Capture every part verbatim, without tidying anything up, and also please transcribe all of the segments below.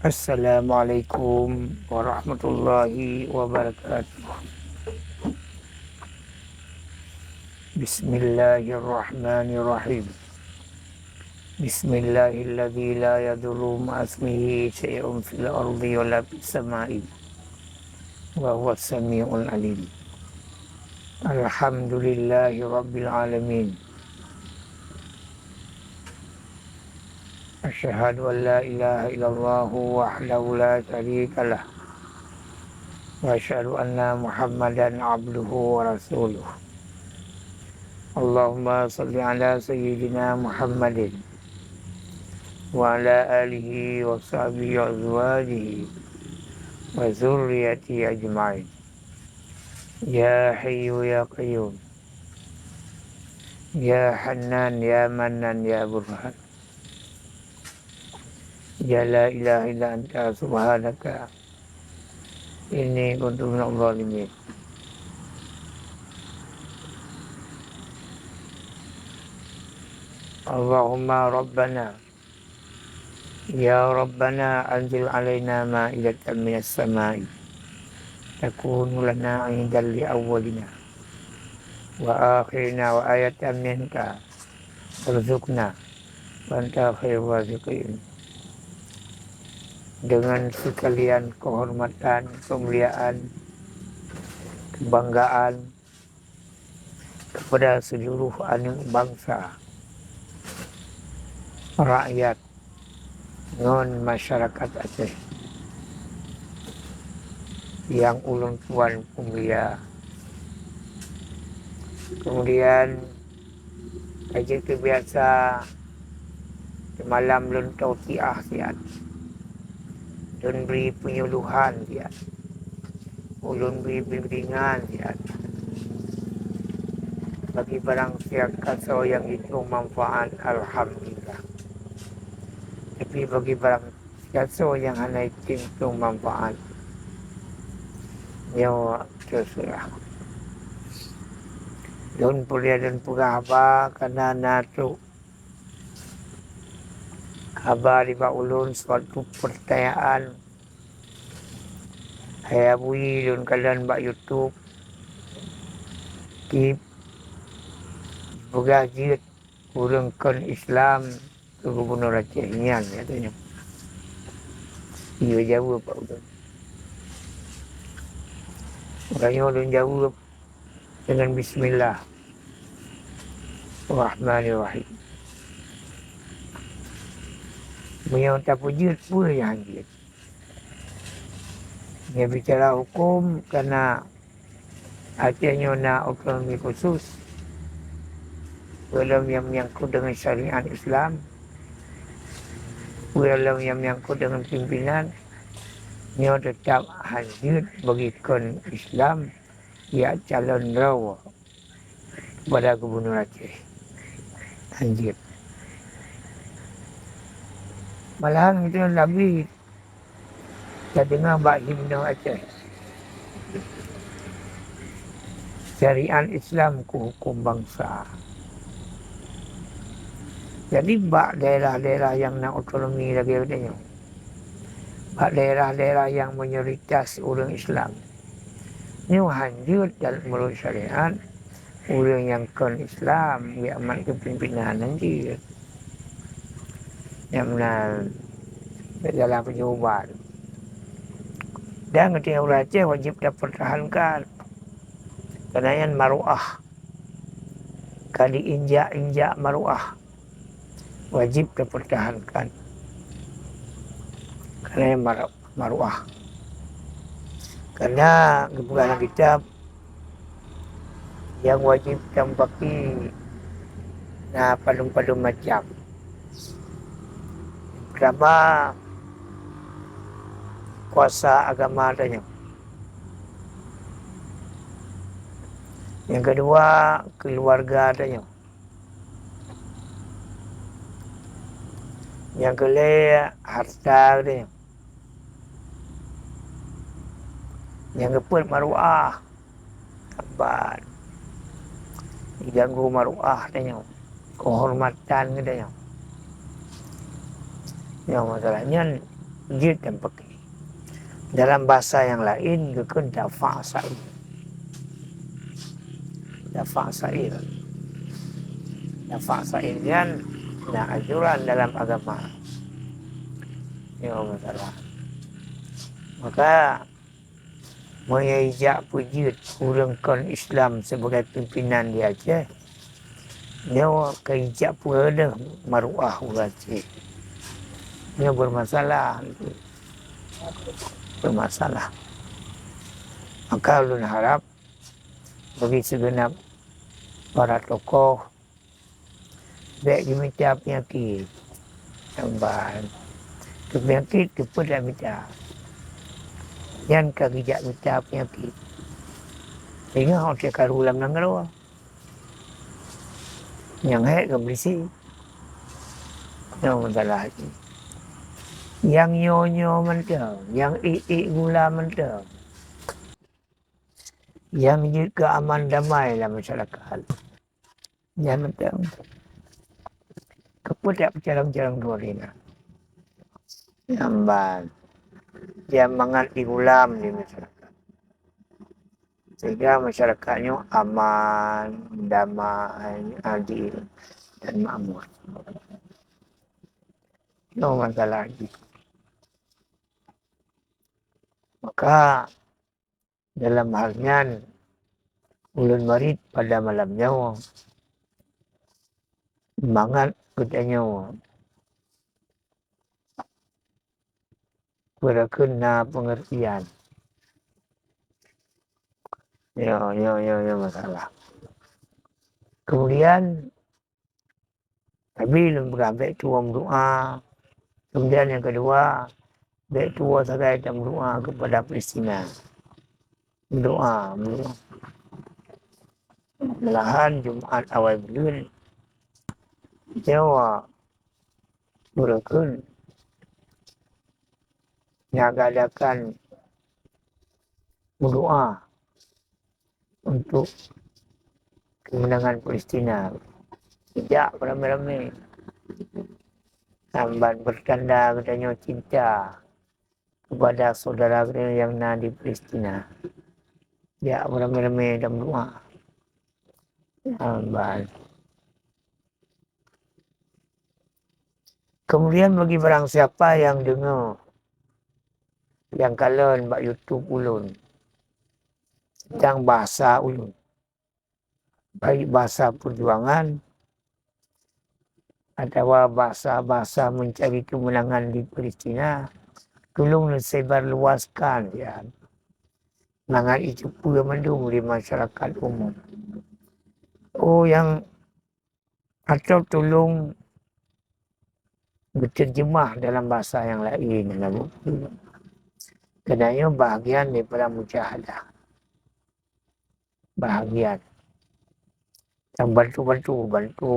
Assalamualaikum warahmatullahi wabarakatuh. Bismillahirrahmanirrahim. Bismillahilladzi la yadurru ma'asmihi syai'un fil ardi wa la fis sama'i wa huwas sami'ul alim. Alhamdulillahi rabbil alamin. Asyhadu an la ilaha illallah wahdahu la syarika lah. Wa asyhadu anna Muhammadan abduhu wa rasuluh. Allahumma salli ala sayyidina Muhammadin wa ala alihi wa sahbihi wa azwajihi wa dzurriyyatihi ajmain. Ya Hayyu ya Qayyum. Ya Hannan ya Mannan ya Burhan. Ya la ilaha illa anta subhanaka inni kuntu minadh dhalimin. Allahumma rabbana, ya rabbana anzil alaina ma'idatan minas sama'i takunu lana aidan li awwalina wa akhirina wa ayatan minka warzuqna wa anta khairur raziqin. Dengan sekalian kehormatan, kemuliaan, kebanggaan kepada seluruh aneuk bansa, rakyat ngon masyarakat Aceh nyang ulôn tuan peumulia. Kemudian, ka jeuet keu biasa, seumalam lôn tausiah siat, lôn bri penyuluhan siat, ulôn bri bimbingan siat. Bagi barang siapa nyang itu manfaat, alhamdulillah. Tapi bagi barang siapa nyang hana itu manfaat, nyoe terserah. Lôn peureulee lôn peugah haba, kareuna na trok haba nibak ulôn suatu peurtanyaan. Hai Abui, lôn kalon bak YouTube, ki peugah jeuet ureuëng kon Islam keu gubunur Aceh nyan, katanya. Iya jaweueb bak ulôn. Makanya ulôn jaweueb dengan Bismillahirrahmanirrahim. Meunyoe tapeujeuet peue nyang jeuet? Nyoe bicara huköm, karena Aceh nyoe na otonomi khusus. Peue lom nyang menyangkut dengan syariat Islam, peue lom nyang menyangkut dengan pimpinan, nyoe teutap hanjeuet bagi kon Islam jak calon droe keupada gubunur Aceh. Hanjeuet. Malahan itu Nabi tadeungoe bak himne Aceh, syariat Islam keu huköm bansa. Jadi, bak daerah-daerah nyang na otonomi lagée geutanyoe, bak daerah-daerah nyang mayoritas ureuëng Islam, nyoe hanjeuet dan meunurot syariat, ureuëng nyang kon Islam, geujak mat keu pimpinan nyan jeuet. Nyang meunan dalam peunyoe ubat. Dan geutanyoe ureuëng Aceh wajéb tapeurtahankan. Karena nyan maruah. Ka diinjak-injak maruah. Wajéb tapeurtahankan. Karena nyan maru-, maruah. Karena geupeugah lam kitab, nyang wajéb tamupaki na padum-padum macam. Peurtama, kuasa agama tanyoe. Nyang keudua, keuluwarga tanyoe. Nyang keulhèe, hareuta tanyoe. Nyang keupeuet, maruah. Saban jiganggu maruah tanyoe, keuhormatan geutanyoe. Nyoe masalah nyan, Jeuet dan paké. Dalam bahasa nyang laén geukheun dafa' sa'il. Dafa' sa'il. Dafa' sa'il nyan na ajuran dalam agama. Nyoe masalah. Maka, meunyoe ijak peujeuet ureuëng kon Islam sibagai pimpinan di Aceh, nyoe ka ijak peureuloh maruah ureuëng Aceh. Nyoe bermasalah. Bermasalah. Maka ulôn harab bagi sigeunab para tokoh, bék jimita peunyakét. Saban. Keu peunyakét keupeue dak mita. Nyan ka geujak mita peunyakét. Ingat watée karu lam nanggroe. Nyang hék ka beurisi. Nyoe masalah jih. Nyang nyoe-nyoe mantong, nyang ék-ék gula mantong. Nyang jeuet keu aman damai lam masyarakat. Nyan mantong. Keupeue dak peucalon-calon droe na? Nyan ban. Dia mangat di gulam di masyarakat. Sehingga masyarakat nyoe aman, damai, adil, dan makmur. Nyoe masalah jih. Maka, dalam hal nyan, ulôn marit pada malam nyoe mangat geutanyoe beurakeuh na peungeurtian. Nyoe, nyoe, nyoe, nyoe masalah. Kemudian, Nabi lôn peugah bék tuwoe meudoá. Kemudian nyang keudua, bék tuwoe sagai tameudoá keupada Palestina. Meudoá, meudoá. Meulahan Jumat awai buleuen, nyoe beurakeuh nyang adakan meudoá untuk kemenangan Palestina. Ijak beurame-rame. Saban beutanda geutanyoe cinta keupada syedara geutanyoe nyang na di Palestina. Jak beurame-rame dan meudoá. Saban. Kemudian bagi barang siapa nyang deungoe, nyang kalon bak YouTube ulôn, teuntang bahasa ulôn, baik bahasa perjuangan atawa bahasa-bahasa mencari kemenangan di Palestina, tulông neusebar luaskan, ya. Mangat jiteupeue mandum lé masyarakat umum. Oh, nyang atau tulông geuteurjeumah dalam bahasa nyang laén, na buku. Keunayoe bahagian daripada mujahadah. Bahagian. Dan bantu-bantu, bantu,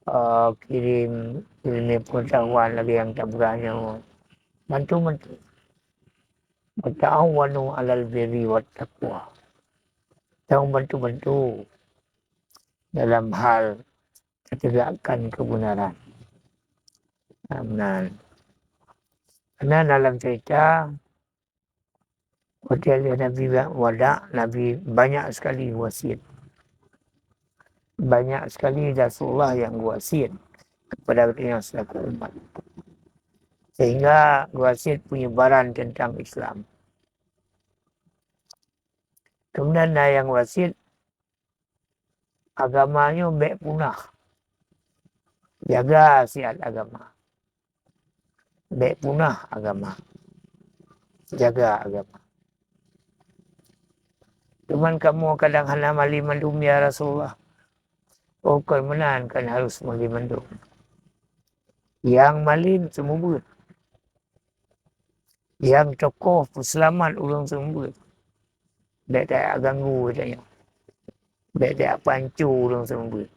eh, kirim ilmu pengetahuan lagi nyang tabeurani. Bantu-bantu. Wa ta'awanu 'alal birri wat taqwa. Dan bantu-bantu dalam hal tegakkan kebenaran. Amin. Karena dalam cerita, watée Nabi wada, Nabi banyak sekali wasiat. Banyak sekali Rasulullah yang wasiat kepada geutanyoe selaku umat. Sehingga wasiat penyebaran tentang Islam. Kemudian na nyang wasiat, agama nyoe bék punah. Jaga siat agama. Bék punah agama. Jaga agama. Cuman kamoe kadang hana malem mandum, ya Rasulullah. Oh, kon meunan, kan harus malem mandum. Nyang malem seumeubeuet. Nyang tokoh peuseulamat ureuëng seumeubeuet. Bék tajak ganggu tanyoe. Bék tajak panco ureuëng seumeubeuet.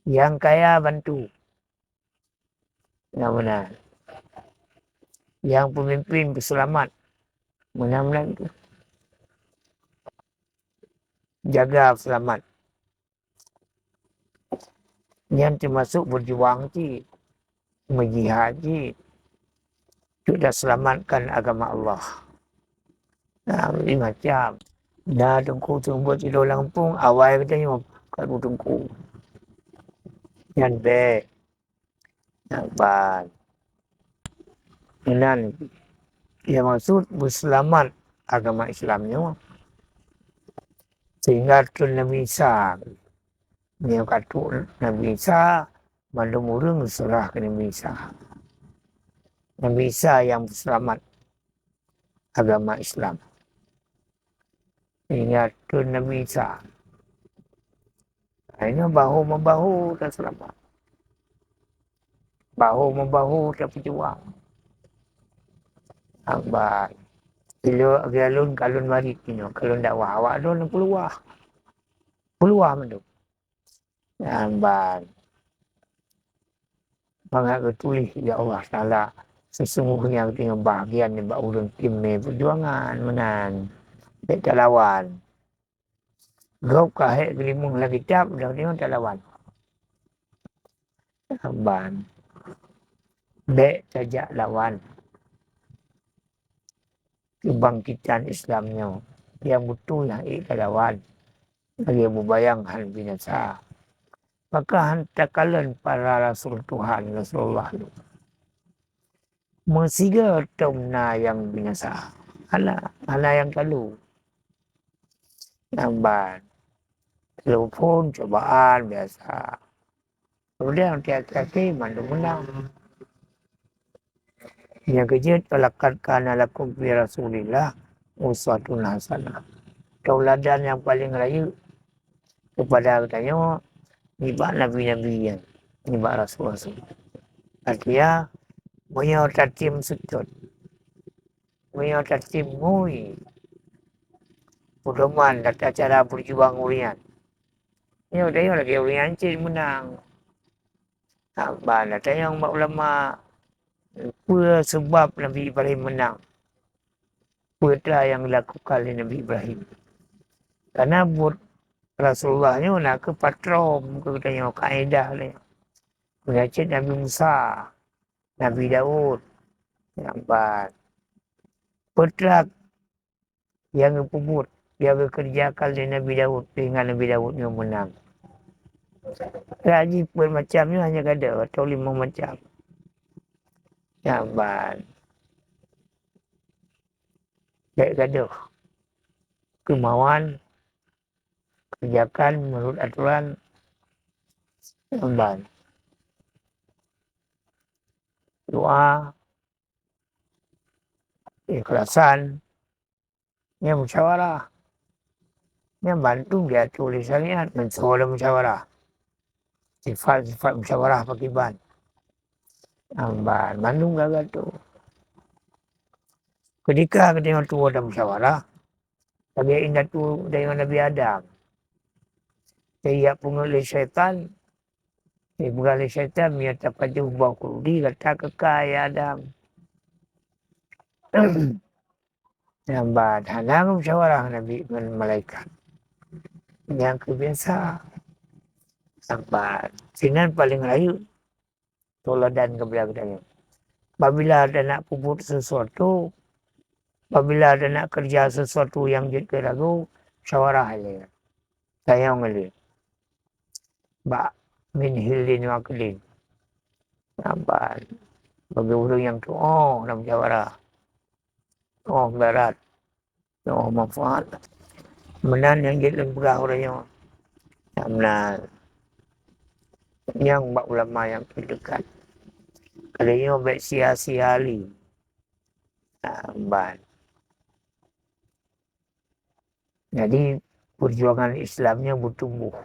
Nyang kaya bantu. Nyang meunan. Nyang peumimpin peuseulamat. Meunan-meunan tu. Jaga seulamat. Nyan teumasok beujuang cit, meujihad cit. Untuk taseulamatkan agama Allah. Nah, jadi macam. Na teungku seumeubeuet sidroe lam gampông, awai geutanyoe ka teungku. Nyan bèk. Nyan ban. Meunan, nyang maksud beuseulamat agama Islam nyoe. Sehingga treun Nabi Isa. Nyoe ka trok Nabi Isa, mandum ureueng geuseurah keu Nabi Isa. Nabi Isa nyang peuseulamat agama Islam. Ingat keu Nabi Isa. Hai nyoe bahu-membahu taseulamat. Bahu-membahu tapeujuang. Hamba, ilôn lagèe lôn ka lôn marit nyoe, ka lôn dakwah, awak droeneuh peuluwah. Peuluwah mandum. Nyan ban. Mangat geutuléh, ya Allah Taala, sesungguhnya geutanyoe bahagian nibak ureueng teumé peujuangan meunan. Bèk talawan. Gob ka hék geulimueng lam kitab, udah geutanyoe talawan. Nyan ban. Bèk tajak lawan. Keubangkitan Islam nyoe, nyang beutôi nyang ék talawan, lagèe bubayang han binasa. Maka han takalon para rasul Tuhan, Rasulullah nyoe. Meusigoe tom na nyang binasa. Hana, hana nyang kalu. Nyan ban. Telepon cobaan biasa. Kemudian akhé-akhé mandum meunang. Nyang keujeuet, "Laqad kana lakum fi Rasulillah uswatun hasanah." Tauladan nyang paleng rayeuk keupada geutanyoe nibak nabi-nabi nyan, nibak rasul-rasul. Artinya, meunyoe tatem seutôt, meunyoe tatem ngui peudoman tata cara peujuang ureueng nyan, nyoe tanyoe lagèe ureueng nyan cit meunang. Haba na tanyong bak ulama, peue seubab Nabi Ibrahim meunang? Peue teuma nyang dilakukan lé Nabi Ibrahim? Kareuna buet Rasulullah nyoe na kheueh patron keu geutanyoe, kaedah lé. Meunyo cit Nabi Musa, Nabi Daud, nyan ban. Peue teuma nyang geupeubuet, nyang geukeureujakan lé Nabi Daud, sehingga Nabi Daud nyoe meunang. Raja peuet macam nyoe hanya gadôh atau limong macam. Nyan ban. Bèk gadôh. Keumawan, keureujakan meunurot atoran, nyan ban. Doa, keukhlasan, nyan musyawarah. Nyan ban diatur lé syariat, meusaboh lé musyawarah. Sifat-sifat musyawarah pakriban. Nyan ban, mandum geuatur. Keutika geutanyoe tuwoe dan musyawarah, lagèe indatu geutanyoe Nabi Adam. Jadi, jak peungeuet lé syaitan, Dipeugah lé syaitan, "Meunyo tapajoh boh khuldi, gata keukai, ya Adam." Nyan ban, hana musyawarah Nabi ngon malaikat. Nyang keubiasa. Nyan ban, sinan paleng rayeuk tauladan keupada geutanyoe. Apabila taneuk peubuet sesuatu, apabila taneuk keureuja sesuatu nyang jeuet keu ragu, musyawarah ilèe. Tanyong ilèe. Bak min hilin wa aqdin. Nyan ban, bagi ureueng nyang tu'oh lam musyawarah, tu'oh mudarat, tu'oh manfaat. Meunan nyang jeuet lôn peugah uroe nyoe. Nyan meunan. Nyang bak ulama nyang teudekat. Kali nyoe bèk sia-sia lé. Nyan ban. Jadi, peujuangan Islam nyoe beutumboh.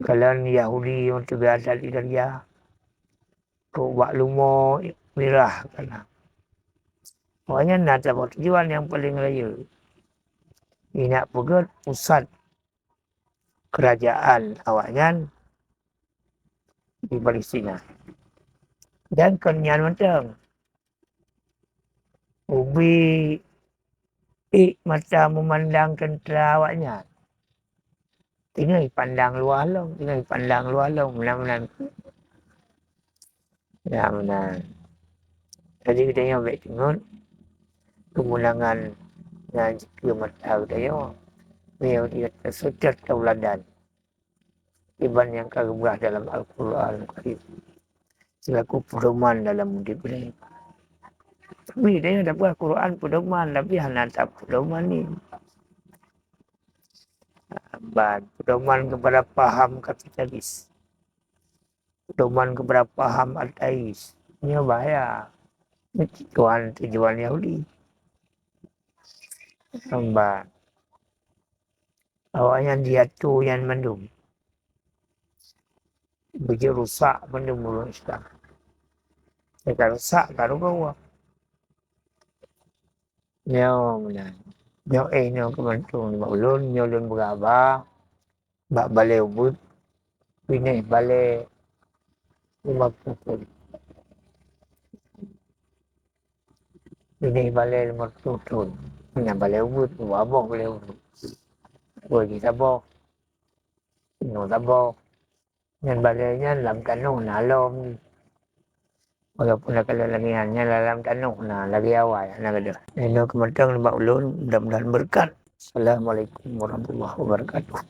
Kalon Yahudi nyang teuga that di Gaza, trok bak leumo mirah kana. Awaknyan na saboh tujuan nyang paleng rayeuk. Inak peugèt pusat keurajeuen awaknyan di Palestina. Dan kon nyan mantong, ubé ék mata meumandang teuntra awaknyan. Teungoh jipandang luwa lom, teungoh jipandang luwa lom, meunan-meunan. Ya, meunan. Jadi geutanyoe bék teungeut keumulangan nyang jikeue mata geutanyoe, meunyoe geutanyoe teuseutôt tauladan kiban nyang ka geubrah dalam Al-Qur'an Karim seulaku peudoman dalam udeb geutanyoe. Tapi geutanyoe tabrah Qur'an peudoman, tapi hana tapeudoman ni. Ban peudoman keupada paham kapitalis. Peudoman keupada paham ateis. Nyoe bahaya. Nyoe tujuan, tujuan Yahudi. Ban awaknyan jiatô nyan mandum. Beujeuet rusak mandum ureueng Islam. Ka rusak ka rugoe. Nyoe meunan. Nyoe, eh, nyoe keumantöng nibak ulôn, nyoe lôn beuet haba bak balée ubeut, binéh balée limong ploh thon. Binéh balée limong ploh thon. Nyan balée ubeut, dua boh balée ubeut. Dua jih saboh. Nyoe saboh. Nyan balée nyan lam tanoh na lom. Walaupun na kalon lagée nyan, nyan lam tanoh na lagée awai, na gadôh. Nyoe keumantöng nibak ulôn, mudah-mudahan beureukat. Assalamualaikum warahmatullahi wabarakatuh.